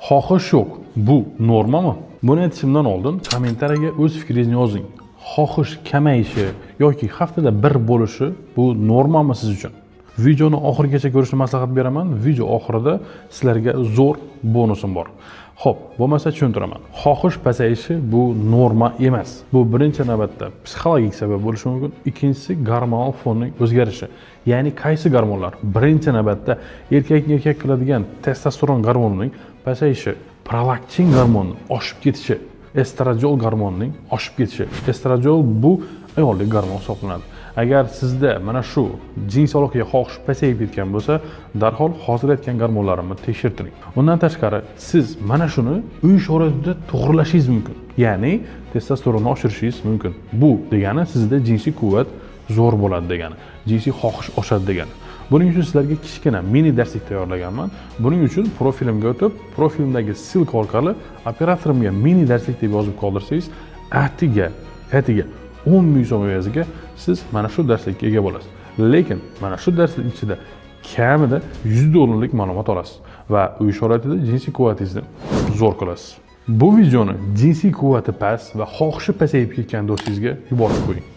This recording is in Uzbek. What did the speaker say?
Xohish yo'q. Bu normami? Buni aytishimdan oldin kommentariyaga o'z fikringizni yozing. Xohish kamayishi yoki haftada bir bo'lishi bu normami siz uchun? Videoni oxirigacha ko'rishni maslahat beraman. Video oxirida sizlarga zo'r bonusim bor. Xo'p, bo'lmasa tushuntiraman. Xohish pasayishi bu norma emas. Bu birinchi navbatda psixologik sabab bo'lishi mumkin. Ikkinchisi gormonal fonning o'zgarishi. Ya'ni qaysi gormonlar? Birinchi navbatda erkakni erkak qiladigan testosteron gormonining pasayishi, prolaktin gormonining oshib ketishi, estradiol gormonining oshib ketishi. Estradiol bu ayollik gormon hisoblanadi. Agar sizda mana shu jinsiy aloqaga xohish pasayib ketgan bo'lsa, darhol hozir aytgan gormonlarimni tekshirtiring. Undan tashqari, siz mana shuni uy sharoitida to'g'rilashingiz mumkin. Ya'ni testosteronni oshirishingiz mumkin. Bu degani sizda jinsiy quvvat zo'r bo'ladi degani, jinsiy xohish oshadi degani. Buning uchun sizlarga kichkina mini darslik tayyorlaganman. Buning uchun profilimga o'tib, profilimdagi ссылка orqali operatorimga mini darslik deb yozib qoldirsangiz, atiga 10 ming so'm evaziga siz mana shu darslikka ega bo'lasiz. Lekin mana shu darslik ichida kamida 100 dollarlik ma'lumot olasiz va uy sharoitida jinsiy quvvatingizni zo'r qilasiz. Bu videoni jinsiy quvvati past va xohishi pasayib ketgan do'stingizga yuborib qo'ying.